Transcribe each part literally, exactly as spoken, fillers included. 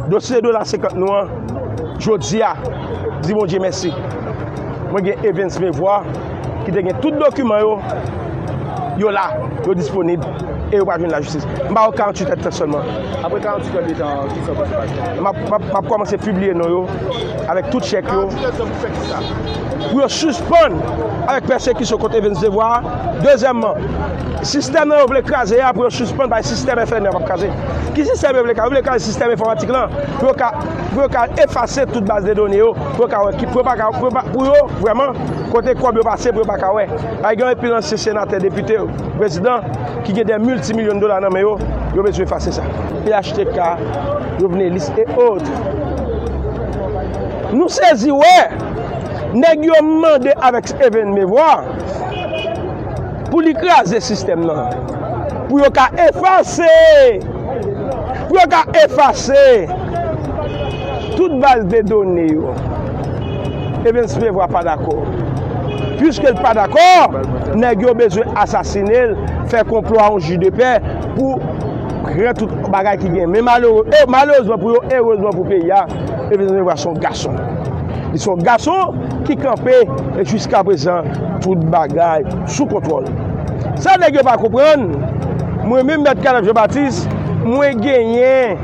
Dosye dola senkant nou an, jodi a, di Bondye mèsi. Mwen gen Evens Mevwa ki te gen tout dokiman yo, yo la, yo disponib e yo pral jwenn lajistis. M ba yo karanntuit èdtan sèlman. Apre karanntuit èdtan, kisa w panse pral fè? M ap, m ap, m ap kòmanse pibliye non yo avèk tout chèk yo. Karanntuit èdtan pou fè kisa? Pou yo sispann avèk pèsekisyon kont Evens Mevwa a. Dezyèmman, sistèm nan yo vle kraze a, pou yo sispann bay sistèm F N E a p ap kraze. Ki sistèm yo vle kraze? Yo vle kraze sistèm enfòmatik lan pou yo ka, pou yo ka efase tout baz de done yo, pou yo ka wè ki, pou yo pa ka, pou yo pa, pou yo vrèman, kote kòb yo pase, pou yo pa ka wè. Pa gen anpil ansyen senatè, depite, prezidan ki gen dè miltimilyon dola nan men yo, yo bezwen efase sa. P H T K, Jovenelis e ot. Nou sezi wè nèg yo mande avèk Evens Mevwa pou li kraze sistèm nan, pou yo ka efase, pou yo ka efase tout baz de done yo. Evens Mevwa pa dakò. Piske l pa dakò, nèg yo bezwen asasine l, fè konplo a yon ji de pè pou pran tout bagay ki gen. Men malere-, e, malerezman pou yo, erezman pou peyi a, Evens Mevwa se yon gason. Li se yon gason ki kanpe e jiskaprezan tout bagay sou kontwòl. Sa nèg yo pa konprann, mwen menm Mèt Caleb Jean Baptiste, mwen genyen,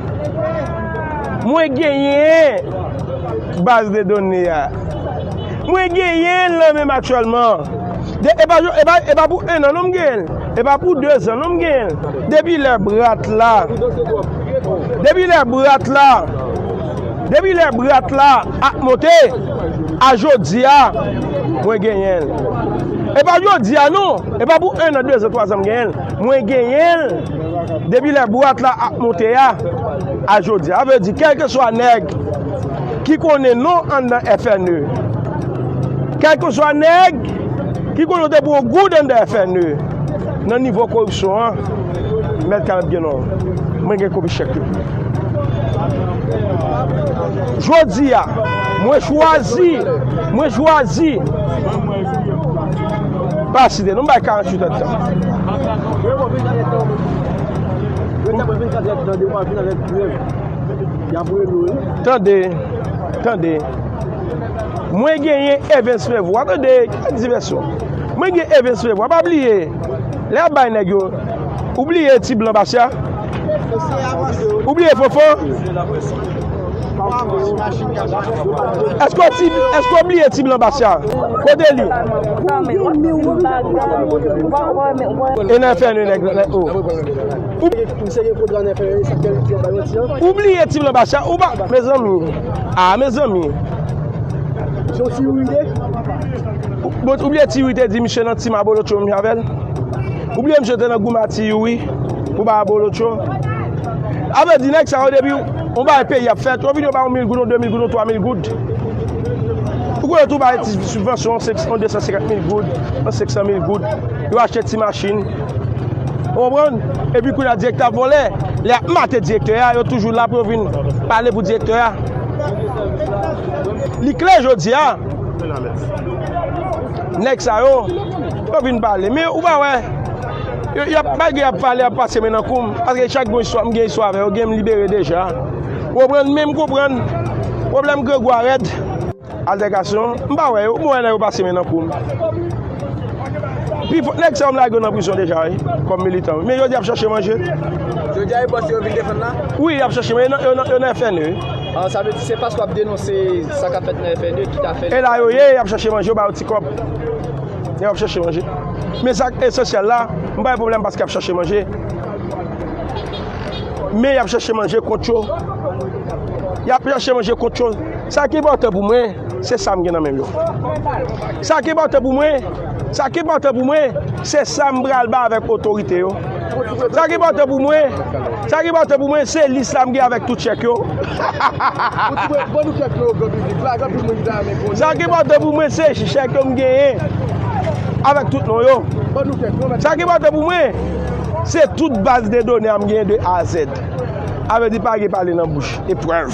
mwen genyen baz de done a. Mwen genyen l nan men m aktyèlman. De, e pa, e pa, e pa pou en an non m genyen l. E pa pou de zan non m genyen l. Depi lè brat la, depi lè brat la, depi lè brat la ap monte, a jodi a, mwen genyen l. E pa jodi a non, e pa pou en an, de zan, twa zan m genyen l. Mwen genyen l depi lè brat la ap monte a, a jodi a. Sa vle di, kèlkeswa nèg ki konnen non anndan F N E, kèlkeswa nèg ki konnen w te pran yon goud anndan F N E, nan nivo koripsyon an, Mèt Caleb gen non. Mwen gen kopi chèk yo. Jodi a, mwen chwazi, mwen chwazi. Pa site, nou bay karanntuit èdtan. Tande, tande. Mwen genyen Evens Mevwa, tande, ki divèsyon. Mwen gen Evens Mevwa, pa bliye. Lè y ap bay nèg yo, ou bliye ti blan Basya? Ou bliye Fofo? Èske w ti, èske w bliye ti blan Basya? Kote li? E nan F N E nèg, nèg, o. Ou, ou bliye ti blan Basya? Ou pa, mezanmi. A, mezanmi. Bon, ou bliye ti wi te di misye nan tim abolotcho menm avè l? Ou bliye misye te nan gouma ti wi pou bay abolotcho? A vle di nèg sa yo depi yon bagay peyi ap fèt, yo vin yo bay yon mil goud, yon de mil goud, yon twa mil goud. Ou konnen tou bay ti sibvansyon, yon senk, yon de san senkant mil goud, yon senk san mil goud. Yo achte ti machin. Ou konprann? Epi kounye a direktè ap vòlè. Lè y ap mate direktè a, yo toujou la pou yo vin pale pou direktè a. Li klè jodi a. Nèg sa yo, yo vin pale. Men ou pa wè, yo, y ap, malgre y ap pale, y ap pase men nan kou m. Paske chak bon istwa, m gen istwa avè yo, gen m libere deja. Ou konprann? Men m konprann. Pwoblèm grangou a rèd. Altèkasyon, m pa wè yo. M wè nèg yo pase men nan kou m. Pi fò, nèg sa yo m lage yo nan prizon deja, wi, kòm militan. Men jodi a y ap chache manje. Jodi a, e bòs yo vin defann la? Wi, y ap chache manje. Yo nan, yo nan, yo nan F N E. Ah, sa vle di se paske w ap denonse sa k ap fèt nan F N E ki ta fè l. E la yo ye, y ap chache manje, yo ba yo ti kòb. Y ap chache manje. Men sa k esansyèl la, m pa gen pwoblèm paske y ap chache manje. Men y ap chache manje kont yo. Y ap chache manje kont yo. Sa ki enpòtan pou mwen, se sa m gen nan men m yo. Sa ki enpòtan pou mwen, sa ki enpòtan pou mwen, se sa m pral bay avèk otorite yo. Sa ki enpòtan pou mwen, sa ki enpòtan pou mwen, se lis la m gen avèk tout chèk yo. Sa ki enpòtan pou mwen, se chèk yo m genyen avèk tout non yo. Sa ki enpòtan pou mwen, se tout baz de done a m genyen de A a Z. A vle di pa gen pale nan bouch, e prèv.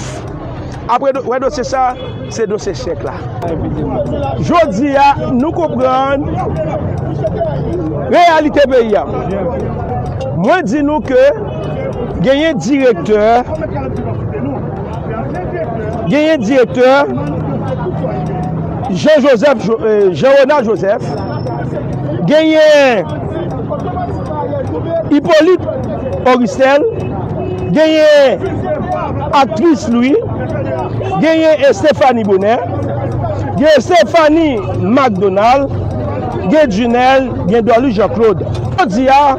Apre do-, wè dosye sa, se dosye syèk la. Jodi a, nou konprann reyalite peyi a. Mwen di nou ke genyen direktè Genyen direktè Jean Joseph Jo- eh, Jean Ronald Joseph. Genyen Hyppolite Oristel. Genyen aktris Louis. Genyen Stéphanie Bonnet. Genyen Stéphanie McDonald. Gen Junel, gen Dorly Jean Claude. Jodi a,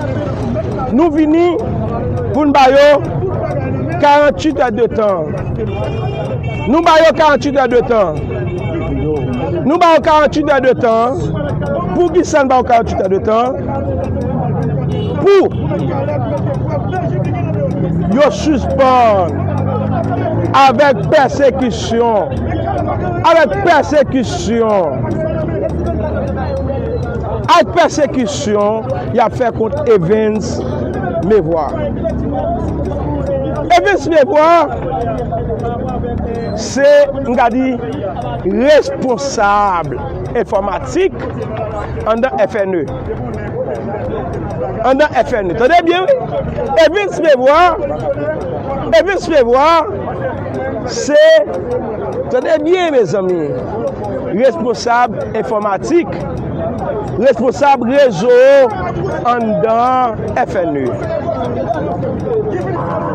nou vini pou n ba yo karanntuit è de tan. Nou ba yo karanntuit è de tan. Nou ba yo karanntuit è de tan. Poukisa n ba yo karanntuit è de tan? Pou yo sispann avèk pèsekisyon, avèk pèsekisyon, ak pèsekisyon y ap fè kont Evens Mevwa. Evens Mevwa, se, m ka di, responsab enfòmatik anndan F N E. Anndan F N E. Tande byen, wi. Evens Mevwa, Evens Mevwa, se, tande byen, mezanmi, responsab enfòmatik, responsab rezo anndan F N E.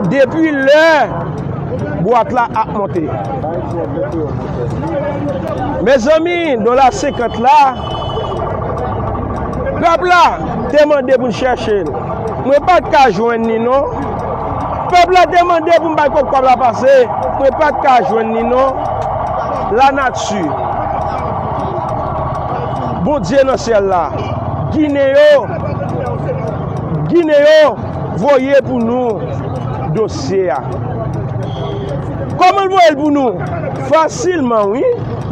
Depi lè bwat la ap monte. Mezanmi, dola senkant la, pèp la te mande pou n chèche l. Mwen pa t ka jwenn li non. Pèp la te mande pou m bay kob kòb la pase. Mwen pa t ka jwenn li non. Lanati, Bondye nan syèl la, Ginen yo, Ginen yo voye pou nou dosye a. Kòman l voye l pou nou? Fasilman, wi,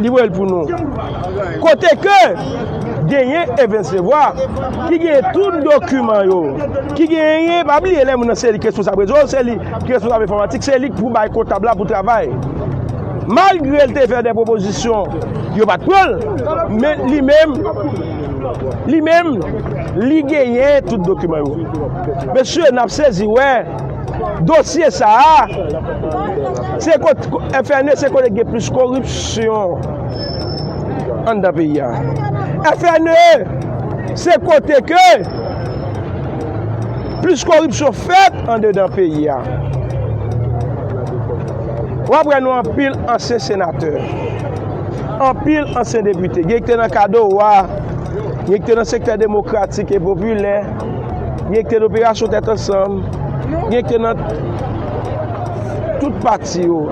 li voye l pou nou. Kote ke genyen Evens Mevwa, ki genyen tout dokiman yo, ki genyen, pa bliye, lè moun nan se li ki responsab rezo, se li ki responsab enfòmatik, se li ki pou bay kontab la pou travay. Malgre l te fè de pwopozisyon, yo pa t pran l, men li menm, li menm, li genyen tout dokiman yo. Mesye, n ap sezi wè dosye sa a, se kot-, F N E se kote gen plis koripsyon anndan peyi a. F N E se kote ke plis koripsyon fèt andedan peyi a. W ap wè nou anpil ansyen senatè, anpil ansyen depite, gen ki te nan Kadowa, gen ki te nan sektè demokratik e popilè, gen ki te nan Operasyon Tèt Ansanm, gen ki te nan tout pati yo.